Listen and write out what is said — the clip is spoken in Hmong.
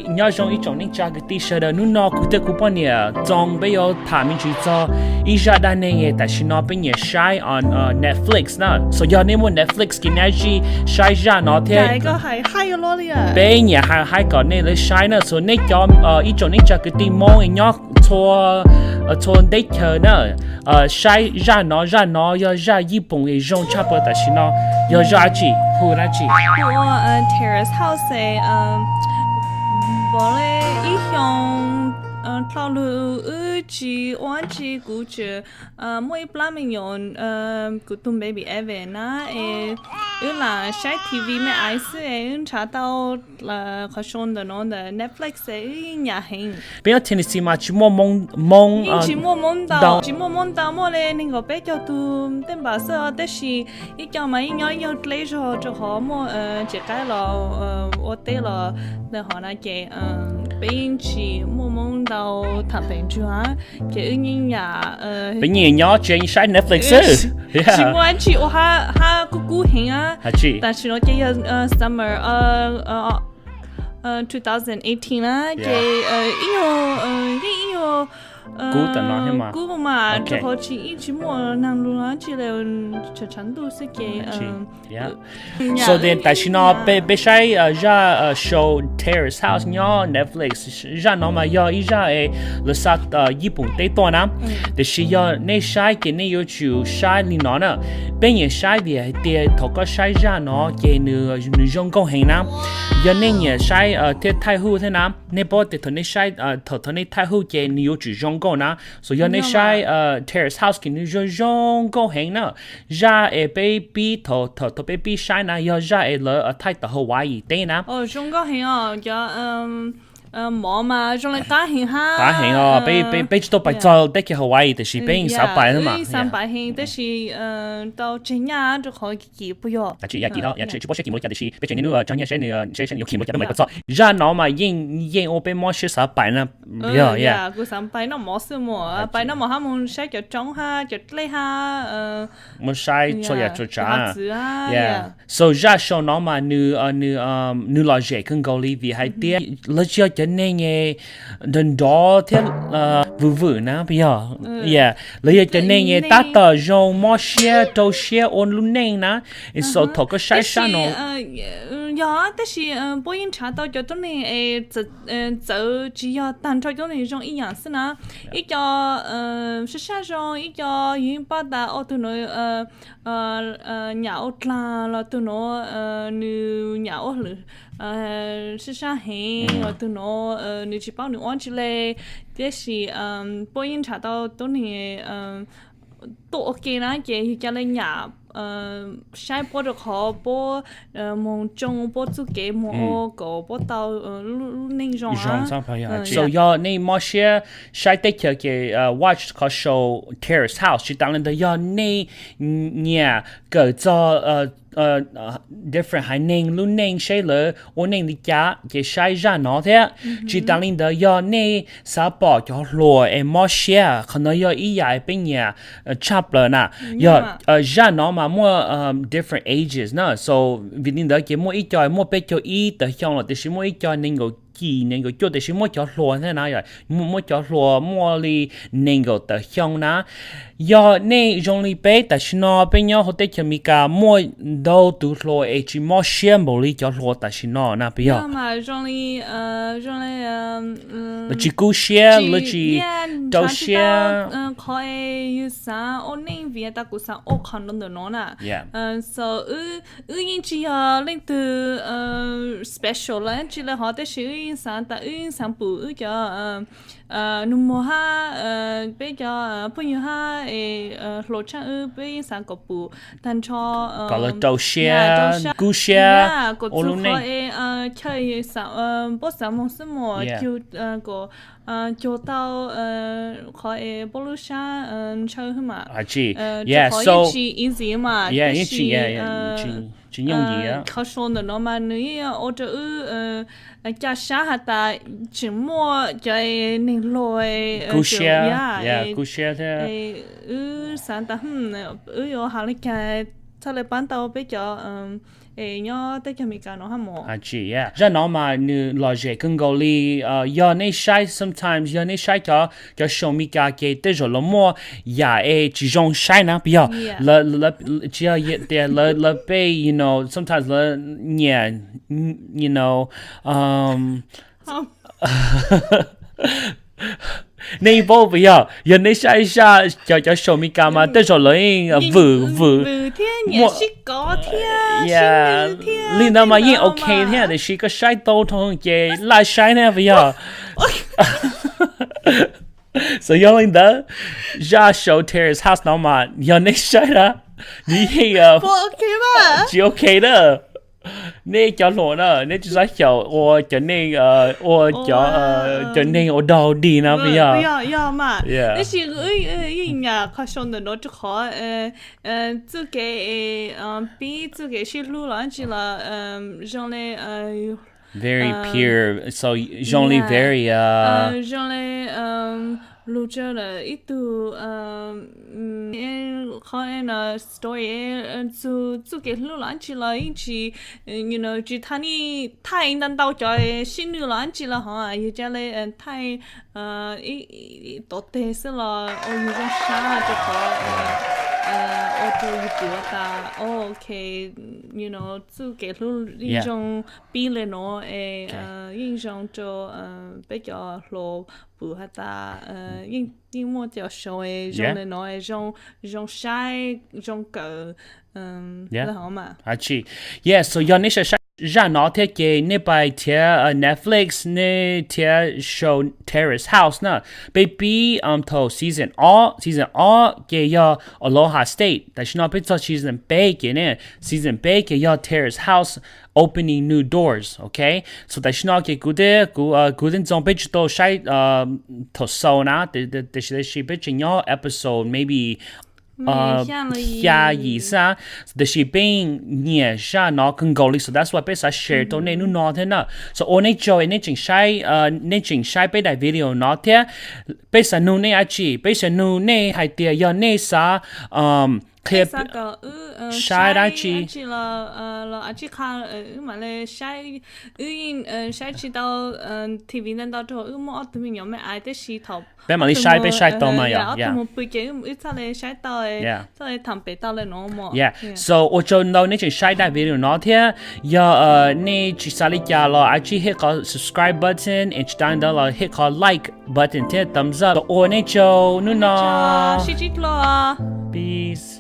Nyob zoo ib tsoom neej tsa kwv tij sawv daws, hnub no kuv thiab kuv poj niam Txoos peb yuav tham me ntsis txog ib zaj dab neeg tam sim no peb nyiam saib on Netflix na. So yog nej muaj Netflix ces nej zij saib zaj no thiab. Peb nyiam hais haib kom nej lawv saib na. So nej cov ib tsoom neej tsa kwv tij Hmoob nyob txhua txhua teb chaws na, saib zaj no, zaj no yog zaj Yij Poom es zoo tshaj plaws tam sim no. Yog zaj dab tsi? Hu dab tsi? Terrace House. Npaum li ib xyoo dhau los wb tsis ua dab tsi, kuv tseem muaj ib plab me nyuam, kuv tus baby Evan na, es wb lam saib T V me ais xwb es wb nrhav tau qhov show ntawm no ntawm Netflix es wb nyiam heev. Peb nyob Tennessee mas tsis muaj Hmoob, tsis muaj Hmoob ntau, tsis muaj Hmoob ntau, muaj li nees nkaum peb caug tus tej npaum xwb, tab sis ib co mas yeej nyob ib nyuag dleb zog rau qhov muaj tsev qaib los ua teb los ntawm hov na ces peb yeej tsis muaj Hmoob ntau tham pem ntswg, ces wb yeej yam, peb yeej nyob tsev saib Netflix xwb, tsis muaj dab tsi ua, hab kub kub heev. Tam sim no ces yog summer two thousand eighteen na, ces ib nyuag, yeej ib nyuag kub, kub mas rau qhov tsis, yeej tsis muaj neeg lug dab tsi li, tshav tshav ntuj xwb ces So then tam sim no peb, peb saib zaj show Terrace House nyob Netflix. Zaj no mas yog ib zaj es lawv xa Yij Poom teb tuaj na. Tiam sis yog nej saib ces nej yuav tsum saib li no na. Peb nyiam saib vim hais tias thaum koj saib zaj no ces nws, nws zoo nkauj heev na. Yog nej nyiam saib thiab thaij huj thiab na, nej paub tias thaum nej saib, thaum, thaum nej thaij huj ces nws yuav tsum zoo nkauj na. So yog nej saib Terrace House ces nws zoo zoo nkauj heev na. Zaj es peb pib thaum, thaum, thaum peb pib saib na yog zaj es lawv thaij tom Hawaii teb na. Qab heev os, peb, peb tsis tau pais txog teb chaws Hawaii tiam sis peb yeej xav pais xwb mas. Tab sis tau tseg nyaj rau qhov kim puas yog, tsis paub saib kim mus li cas tiam sis peb tseem niaj hnub tsav nyaj saib nws, saib nws yuav kim mus li cas peb mam li pais txog. Zaj no mas yeej, yeej ua peb mob siab xav pais na. Kuv xav pais noj mov xwb mas, pais noj mov hab mus saib cov roob hab cov dlej hab, mus saib txhua yam txhua tsav. So zaj show no mas nws, nws, nws lom zem kawg nkaus li vim hais tias lawv tsis yog cov neeg nrov nrov thiab vwm vwm na, puas yog? Lawv yog cov neeg tab tom zoo mob siab rau siab ua lub neej na. So thaum koj saib sab no, yog, tab sis puab yeej nrhav tau cov tuab neeg es txawv tsis yog tag nrho tuab neeg zoo ib yam xwb na. Ib co sab sab zoo, ib co yus yeej paub tas ua tug nuav nyam ua dlaag los tug nuav nws nyam ua lwm sab sab heev, los tug nuav nws tsis paub nws ua dlaab tsi le. Tab sis puab yeej nrhav tau tuab neeg tuaj ua ke na, ces yog ca le nyam saib puab rau qhov puab moog tsoo puab txuj kev moog ua kom puab tau lub neej zoo. So yog nej mob siab saib teb chaws ces watch qhov show Terrace House. Tsis tas li ntawd yog nej nyiam kawm txog different haiv neeg lub neej seb lawv ua neej li cas ces saib zaj no thiab. Tsis tas li ntawd yog nej xav pom cov hluas es mob siab, qhov no yog ib yam peb nyiam tshaj plaws na. Yog zaj no mas muaj different ages na, so vim li ntawd ces muaj ib co muaj peb caug ib tawm xyoo los tiam sis muaj ib co nees nkaum yim nees nkaum cuaj tiam sis muaj cov hluas thiab na, muaj cov hluas muaj li nees nkaum tawm xyoo na. Yog nej zoo li peb tam sim no peb nyob hauv teb chaws Amelikas muaj ntau tus hluas es tsis mob siab npaum li cov hluas tam sim no na, puas yog? Lawv tsis kub siab, lawv tsis rau siab. Qhov es yus xav ua neej vim tas kuv xav ua qhov ntawm no na. So wb yeej tsis yog leej twg special los tsi le hov, tab sis wb yeej xav tas wb yeej xav pum wb cov nus muag hab peb cov phooj ywg hab es hluas tshaaj wb, peb yeej xav kom pum tag nrho, kom lawv rau siab, kub siab, kom txug qhov es chaw puab xav moog xwb mas, kom cuag tau qhov es puab lub sab ntshaw hab mas. Qhov yeej tsis easy mas, tab sis qhov show ntawm no mas nws yeej ua rau wb ca sab has tas tseem muaj cov neeg hluas kub siab, kub siab thiab. Wb xav tas wb yuav has le caag txhaj le paab tau peb cov es nyob teb chaws Amelikas no hab mog. Tsis, zaj no mas nws lom zem kawg nkaus li. Yog nej saib sometimes, yog nej saib cov, cov show Amelikas ces tej zaum lawv muaj yam es tsis zoo saib na, puas yog? Tsis yog tias lawv, lawv peb, you know, sometimes lawv nyiam, you know, nej yeej paub puas yog? Yog nej saib zaj cov, cov show Amelikas mas tej zaum lawv yeej vwm vwm, li ntawd mas yeej ok thiab, tiam sis koj saib tau dhau ces laj saib thiab puas yog? So yog li ntawd, zaj show Terrace House no mas yog nej saib na, nws yeej tsis ok na. Nej cov hluas na, nej tsis txhob xyaum ua cov neeg, ua cov, cov neeg ua dog dig na, puas yog? Tab sis yeej nyam qhov show ntawm no rau qhov txuj kev pib, txuj kev sib hlub los dab tsi los zoo li very pure, so zoo li very zoo li lug tsawg lawm ib tug, qhov no story, txuj kev hlub los dab tsi los yeej tsis, you know, tsis thaj, thaj ntau ntau cov sib nws los dab tsi los hov, yog ca li thaj ib tom teg xwb los ua yus zoo sab rau qhov ua rau yus pum tas, ok, you know, txuj kev hlub yeej zoo pib li no es yeej zoo rau peb cov hluas pum has tas yeej muaj cov show zoo li no, zoo saib, zoo kawm. Tsis, yeah, so yog nej saib zaj no thiab ces nej pais thiab Netflix, nej thiab show Terrace House na. Peb pib thaum season ob, season ob ces yog Aloha State, tam sim no peb txog season peb ces ne, season peb ces yog Terrace House opening new doors, ok. So tam sim no ces kuv thiab, kuv, kuv thiab Ntxoog peb tsis tau saib thaum xaus na, tiam sis, tiam sis peb tseem nyob episode maybe xya yim xwb, tiam sis peb nyiam zaj no kawg nkaus li, so that's why peb xav share rau nej hnub no thiab na. So ua nej tsaug nej tseem saib, nej tseem saib peb daim video no thiab. Peb xav nug nej dab tsi? Peb xav nug nej hais tias yog nej xav qhia saib dab tsi los dab tsi qha, wb mam li saib. Wb yeej saib tsis tau T V ntau ntau rau wb muaj ob tug me nyuam me aiv, tab sis thaum peb mam li saib, peb saib tau mas yog ob tug mus pw ces wb txhaj li saib tau, txhaj li tham pem tau li no mog. Yeah, so ua tsaug ntau nej tseem saib daim video no thiab. Yog nej tsis xav li cas los dab tsi hit qhov subscribe button, and tsis tas ntawd los hit qhov like button thiab thumbs up. Ua nej tsaug hnub no, sib ntsib dlua, peace.